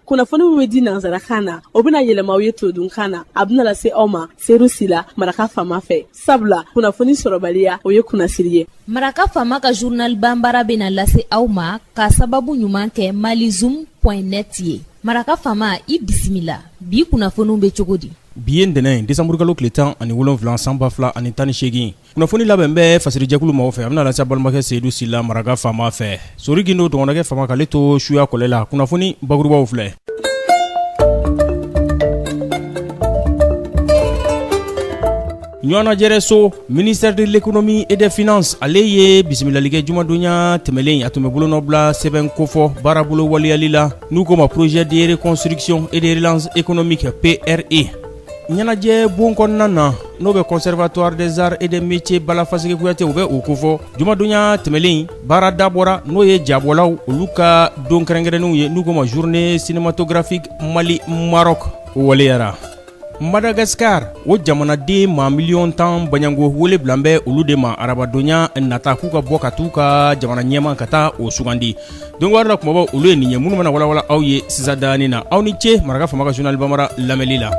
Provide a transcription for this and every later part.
Kunnafoni min bɛ di nansarakan na, o bɛna yɛlɛma aw ye todunkan na. A bɛna lase aw ma Seyidu Sila, Maraka Faama fɛ. Sabula kunnafoni sɔrɔbaliya, o ye kunnasiri ye. Maraka Faama ka journal banbara bɛna lase aw ma ka sababu ɲuman kɛ malizoom point net ye. Maraka Faama, i bisimila. Bi kunnafoniw bɛ cogo di? Bi ye ntɛnɛn ye, desanburukalo tile 17 san 2018. Kunnafoni labɛn bɛ fasirijɛkulu maaw fɛ, a bɛna lase balimakɛ Seyidu Sila, Maraka Faama fɛ. Sori Gindo dɔgɔnɔkɛ faama k'ale to suya kɔlɛ la. Kunnafoni bakurubaw filɛ. Ɲɔgɔnnajɛrɛso ministère de l'économie et des finances, ale ye bisimilali kɛ jumadonya tɛmɛlen. A tun bɛ bolonɔbila sɛbɛn kofɔ baarabolo waleyali la, n'u k'o ma projet de reconstruction et de relance économique, PRE. Ɲɛnajɛ bon kɔnɔna na, n'o bɛ conservatoire des arts et des métiers Balafaseke Kuyate, u bɛ o kofɔ. Jumadonya tɛmɛlen, baara dabɔra, n'o ye jabɔlaw olu ka don kɛrɛnkɛrɛnnenw ye, n'u k'o ma journée cinématographique Mali Maroc, o waleyara. Madagascar o jamanaden maa miliyɔn 10 baɲango, wele bila bɛ olu de ma arabadonya nata, k'u ka bɔ ka t'u ka jamana ɲɛma ka taa o sugandi. Don wɛrɛ la, kumabaw olu ye nin ye, minnu bɛna walawala aw ye sisan daani na. Aw ni ce Maraka Faama ka journal bambara lamɛnli la.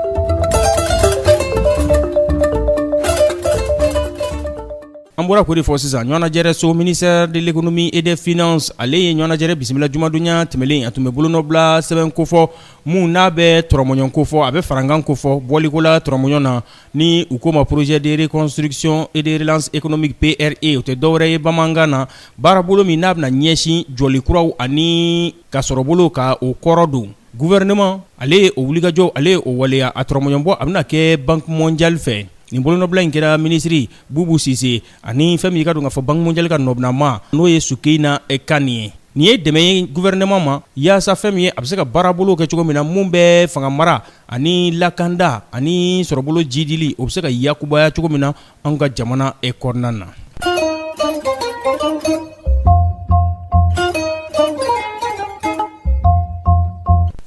An bɔra k'o de fɔ sisan. Ɲɔgɔnnajɛrɛso ministère de l'économie et des finances, ale ye ɲɔgɔnnajɛrɛ bisimila jumadonya tɛmɛlen. A tun bɛ bolonɔbila sɛbɛn kofɔ mun n'a bɛ tɔrɔmɔɲɔgɔn kofɔ, a bɛ farankan kofɔ bɔliko la tɔrɔmɔɲɔgɔn na, ni u k'o ma projet de reconstruction et de relance économique, PRE. O tɛ dɔwɛrɛ ye bamanankan na, baarabolo min n'a bɛna ɲɛsin jɔli kuraw ani ka sɔrɔbolo ka o kɔrɔ don. Gouvernement, ale ye o wulikajɔ, ale ye o waleya. A tɔrɔmɔɲɔgɔnbɔ, a bɛna kɛ Banque mondiale fɛ. Nin bolonɔbila in kɛra minisiri Bubu Sise ani fɛn min i ka dɔn k'a fɔ Banque mondiale ka nɔbilama, n'o ye Sukeyina Kane ye. Nin ye dɛmɛ ye gouvernement ma, yaasa fɛn min ye a bɛ se ka baarabolo kɛ cogo min na, mun bɛ fanga mara ani lakanda ani sɔrɔbolo jidili, o bɛ se ka yakubaya cogo min na an ka jamana kɔnɔna na.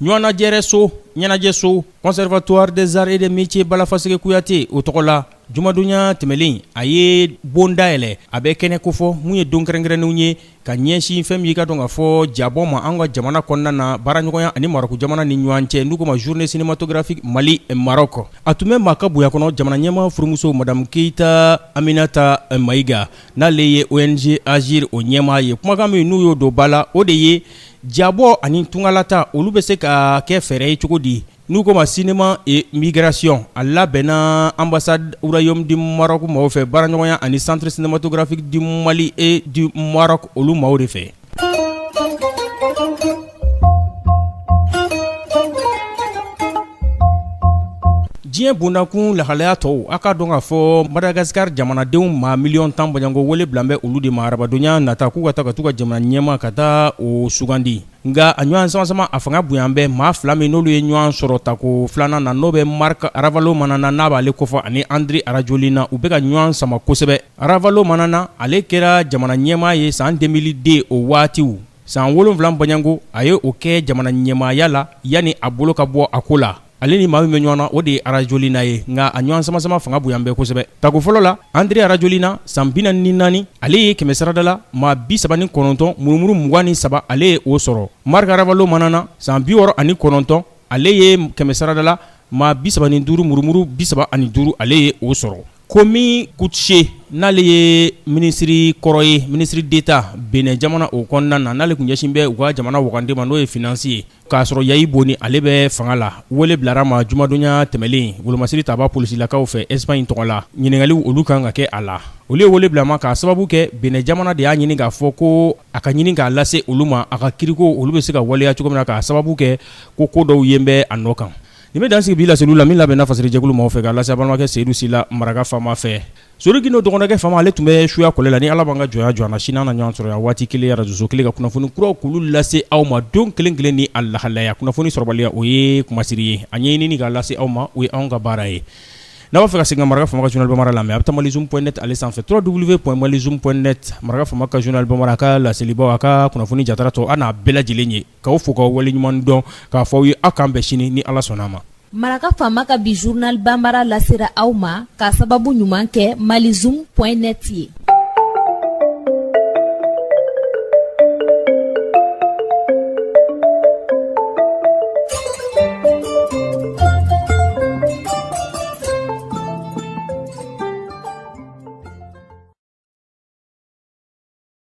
Ɲɔgɔnnajɛrɛso ɲɛnajɛso conservatoire des arts et des métiers Balafaseke Kuyate, o tɔgɔ la, jumadonya tɛmɛlen, a ye bon dayɛlɛ. A bɛ kɛnɛ kofɔ mun ye don kɛrɛnkɛrɛnnenw ye ka ɲɛsin fɛn min i ka dɔn k'a fɔ jabɔ ma an ka jamana kɔnɔna na, baaraɲɔgɔnya ani Marɔku jamana ni ɲɔgɔn cɛ, n'u k'o ma journée cinématographique Mali Maroc. A tun bɛ maa ka bonya kɔnɔ, jamana ɲɛmaa furumuso madame Keyita Aminata Mayiga, n'ale ye ONG Agir o ɲɛmaa ye. Kumakan min n'u y'o don ba la, o de ye jabɔ ani tungalata, olu bɛ se ka kɛ fɛɛrɛ ye cogo di, n'u k'o ma cinéma et migration. A labɛnna ambassade royaume du Maroc maaw fɛ, baaraɲɔgɔnya ani centre cinématographique du Mali et du Maroc, olu maaw de fɛ. Diɲɛ bondakun lahalaya tɔw, a ka dɔn k'a fɔ Madagascar jamanadenw maa miliyɔn 10 baɲango, wele bila bɛ olu de ma arabadonya nata, k'u ka taa ka t'u ka jamana ɲɛmaa ka taa o sugandi. Nka a ɲɔgɔn sama-sama, a fanga bonya bɛ maa fila min n'olu ye ɲɔgɔn sɔrɔ tako filanan na, n'o bɛ Marc Ravalomanana n'a b'ale kofɔ ani Andry Rajoelina, u bɛ ka ɲɔgɔn sama kosɛbɛ. Ravalomanana, ale kɛra jamana ɲɛmaa ye san 2002 o waatiw, san 7 baɲango a ye o kɛ jamana ɲɛmaaya la yanni a bolo ka bɔ a ko la. Ale ni maa min bɛ ɲɔgɔn na, o de ye Rajoelina ye. Nka a ɲɔgɔn sama-sama fanga bonya bɛ kosɛbɛ. Tako fɔlɔ la, Andry Rajoelina, san 44, ale ye kɛmɛ sarada la maa 39 murumuru 23, ale ye o sɔrɔ. Marc Ravalomanana, san 69, ale ye kɛmɛ sarada la maa 35 murumuru 35, ale ye o sɔrɔ. Komi Kutse, n'ale ye minisiri kɔrɔ ye, ministre d'État Benin jamana o kɔnɔna na, n'ale tun ɲɛsin bɛ u ka jamana wagande ma, n'o ye finance ye, k'a sɔrɔ Yayi Boni ale bɛ fanga la, wele bilara ma jumadonya tɛmɛlen wolomasiri taba polisilakaw fɛ Espagne tɔgɔ la. Ɲininkaliw olu kan ka kɛ a la. Olu ye wele bila ma k'a sababu kɛ Benin jamana de y'a ɲini k'a fɔ ko a ka ɲini k'a lase olu ma, a ka kiriko olu bɛ se ka waleya cogo min na, k'a sababu kɛ ko ko dɔw yen bɛ a nɔ kan. Nin bɛ dan sigi bi laseliw la, min labɛnna fasirijɛkulu maaw fɛ, k'a lase balimakɛ Seyidu Sila, Maraka Faama fɛ. Sori Gindo dɔgɔnɔkɛ faama, ale tun bɛ suya kɔlɛ la. Ni Ala b'an ka jɔnya jɔ an na, sini an na ɲɔgɔn sɔrɔ yan waati kelen, arajoso kelen, ka kunnafoni kuraw k'olu lase aw ma don kelen kelen ni a lahalaya. Kunnafoni sɔrɔbaliya, o ye kumasiri ye. A ɲɛɲinini k'a lase aw ma, o ye anw ka baara ye. N'a b'a fɛ ka segin ka Maraka Faama ka journal bambara lamɛn, a bɛ taa malizoom point net ale sanfɛ, www.malizoom point net. Maraka Faama ka journal bambara, a ka laselibaw, a ka kunnafoni jatara tɔ, a n'a bɛɛ lajɛlen ye. K'aw fo k'aw waleɲuman dɔn, k'a fɔ aw ye aw k'an bɛn sini ni Ala sɔnna a ma. Maraka Faama ka bi journal bambara lasera aw ma k'a sababu ɲuman kɛ malizoom point net ye.